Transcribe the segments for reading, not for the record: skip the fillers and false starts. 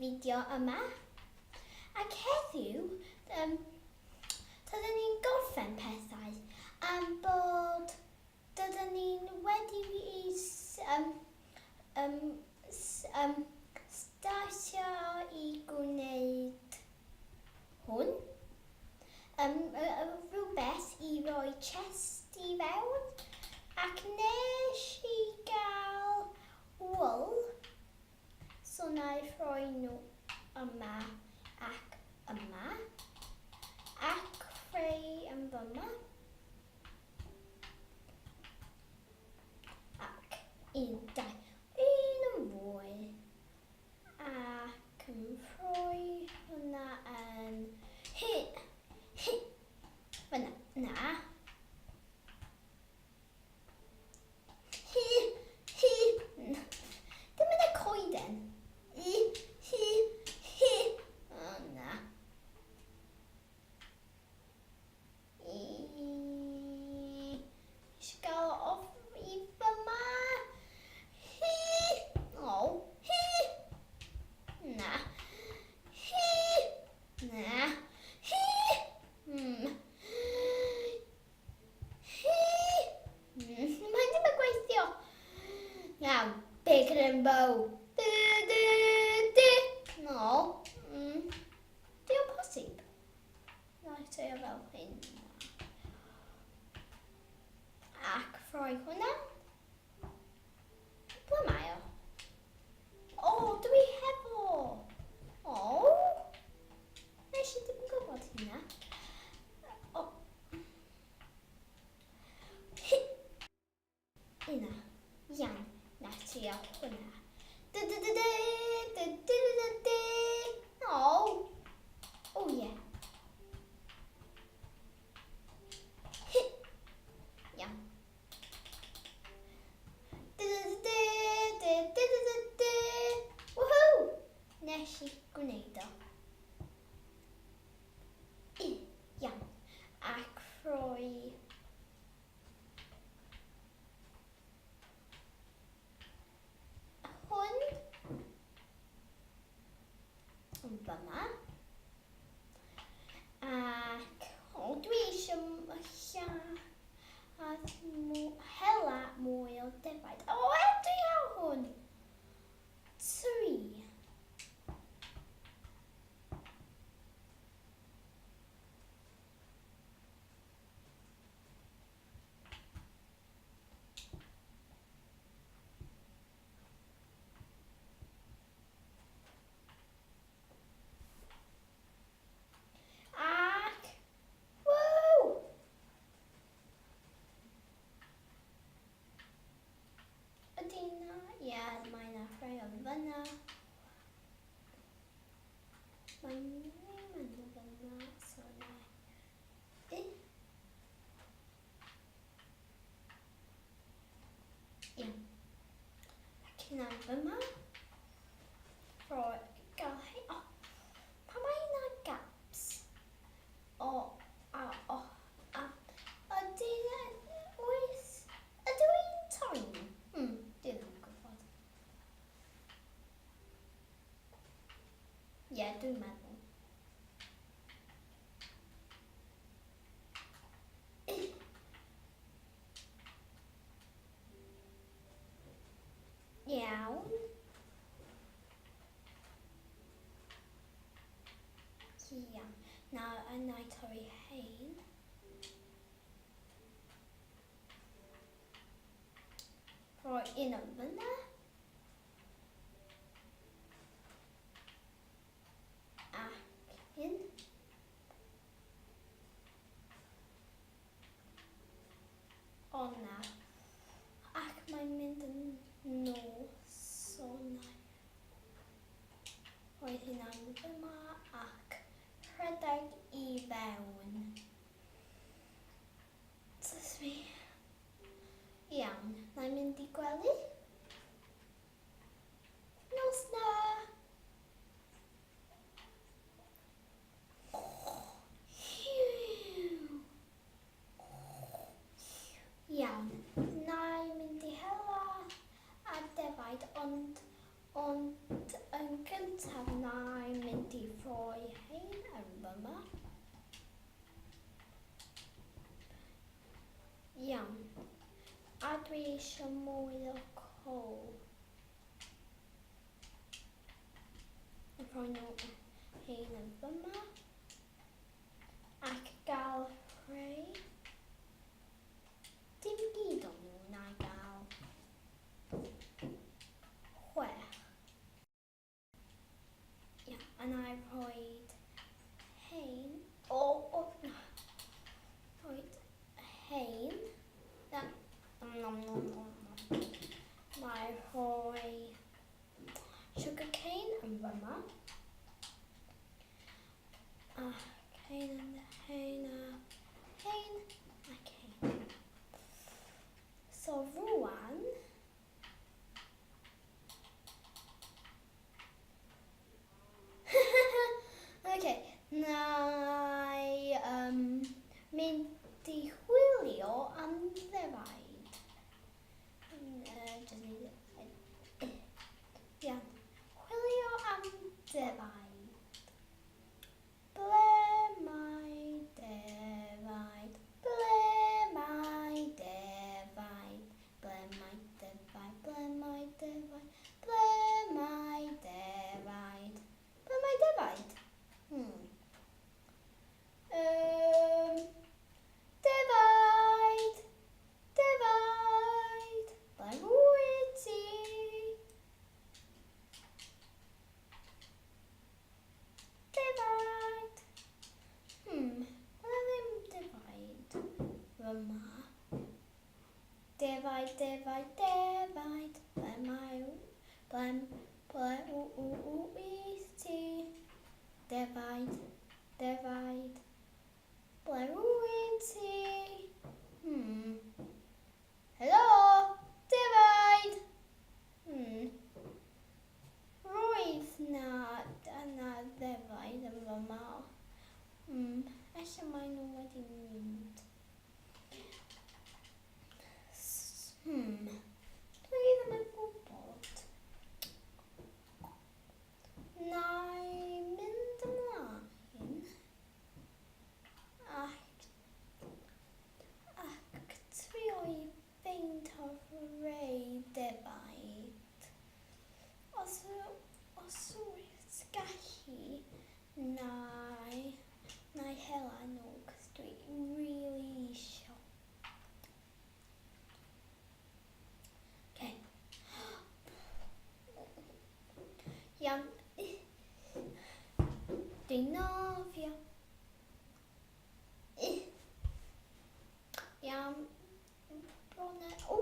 fideo yma. Ac heddiw, um, dydyn ni'n gorffen pethau am bod dydyn ni'n wedi i um, um, um, startio i gwneud hwn. Um, rhywbeth i roi chest i fewn. Ac nes i gael wool. So na i rhoi nhw yma ac yma. Ac rhai yn fyma. Ac un, dau, un yn fwy. Ac yn rhoi hwnna yn hi, hi, fyna, na. Hi, hi, dim yn y coeden. I, hi, hi, o na. I eisiau gael o off i fyma. Hi! O, hi! Na. Hi! Na. Hi! Hmm. Hi! Mae ddim yn gweithio. Iawn, big rainbow. Du, du, du. No. Mm. Diolch posib. Na i trio fel hyn. Ac rhoi hwnna. Ble mae o? O, dwi hefo! O! Nes i ddim yn gwybod hynna. O. Yna. Iawn. Na trio hwnna. Du du du du du du du du du. O. O ie. Hi. Iawn. Du du du du du du du du. Woohoo! Nes i gwneud o. Iawn. Ac rhoi Hwn yn fyma. Ac o, dwi eisiau lladd hela mwy o defaid. O, e, dwi ar hwn. Tri. Ac, ww! Ydy na? Ie, yeah, mae na rhai o'n fyna. Mae'n ddim yn fyna, so na. Iawn. Ac hynna'n fyma. Rhoi gael hei... O! Pa mae hynna gaps? O, a, o, a. Ydy... Oes... Ydw i'n torri nhw? Hmm, dwi ddim yn gwybod. Ie, yeah, dwi'n meddwl. Iawn. Iawn. Nawr, yna i torri hein. Rhoi un yn fyna. Ac un. O na. Ac mae'n mynd yn nos. O na. Roedd hynna'n yma ac rhedeg i fewn. Tys fi. Iawn, na i mynd i gwely. Nos na! Iawn, na i mynd i hela ar defaid, ond, ond yn gyntaf na. mynd i rhoi hein yn fyma. Iawn. A dwi eisiau mwy o coal. A rhoi nhw hein yn fyma. Ac gael rhai. Dim gyd o'n nhw na gael 6. Ia, a na i rhoi hein. O, o, na. Rhoi hein. Na, nom, nom, nom, nom, nom. Na i rhoi sugar cane yn fyma. Ac hein yn hein a hein ac hein. So rwan, okay, na i mynd i chwilio am ddefaid. Just need Iawn. Chwilio am defaid. Ble mae defaid? Ble mae defaid? Ble mae defaid? Ble mae defaid? Ble mae defaid? Ble mae defaid? Defaid! Defaid! Ble wyt ti? Defaid! Ble ddim defaid fyma? Defaid, defaid, defaid, ble mae, ble, ble w, w, w, wyt ti? Defaid, defaid, ble wyt ti? Helo, defaid! Roedd na, yna ddefaid yn fyma. Ella maen nhw wedi mynd. Dwi ddim yn gwybod. Na i mynd ymlaen ac trio i ffeindio rhai defaid. Os, os wyt gallu, na i hela nhw, cos dwi really isio. Okay. Iawn. Dwi'n nofio. Iawn. Bron O!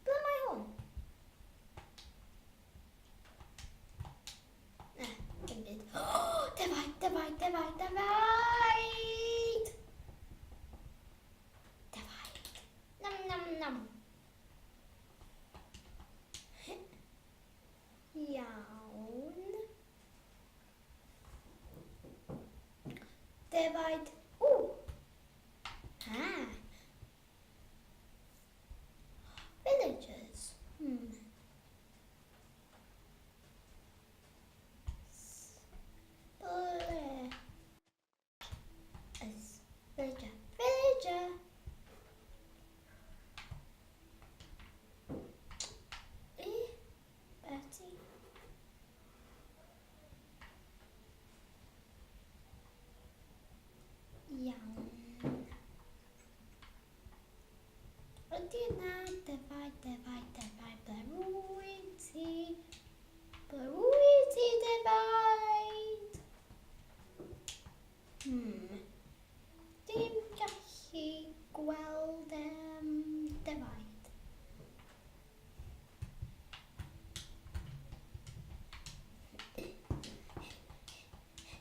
Ble mae hwn? Na, dim byd. Defaid, defaid, defaid, defaid! Defaid. Nam, nam, nam. Iawn. Defaid. Ww! Ha! Villagers. Ble? Is villager. Villager! E? Betty. Iawn. Ydy yna defaid, defaid, defaid, ble wyt ti? Ble wyt ti, defaid? Dim gallu gweld defaid. Beep, beep, beep, beep, beep.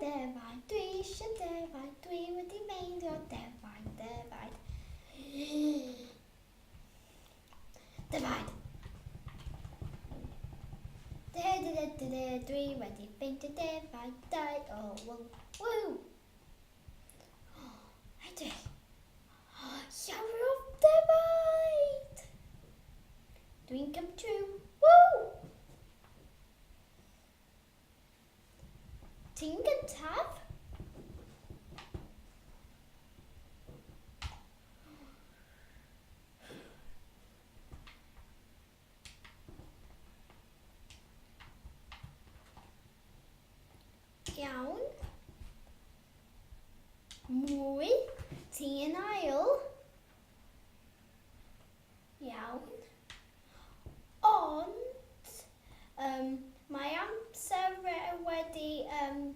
defaid, dwi eisiau defaid, dwi wedi meindio defaid, defaid. Defaid! De, de, de, de, de, dwi wedi ffeindio defaid, dau o, ww, ww! Edrych! Llawer o defaid! Dwi'n come true, ww! Ti'n gyntaf? Iawn. Mwy. Ti yn ail. Iawn. Ond um, mae amser wedi um,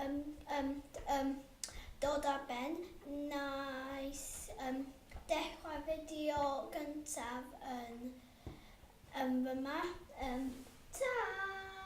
um, um, um, dod ar ben. Nice um, dechrau fideo gyntaf yn, yn fyma. Um, ta!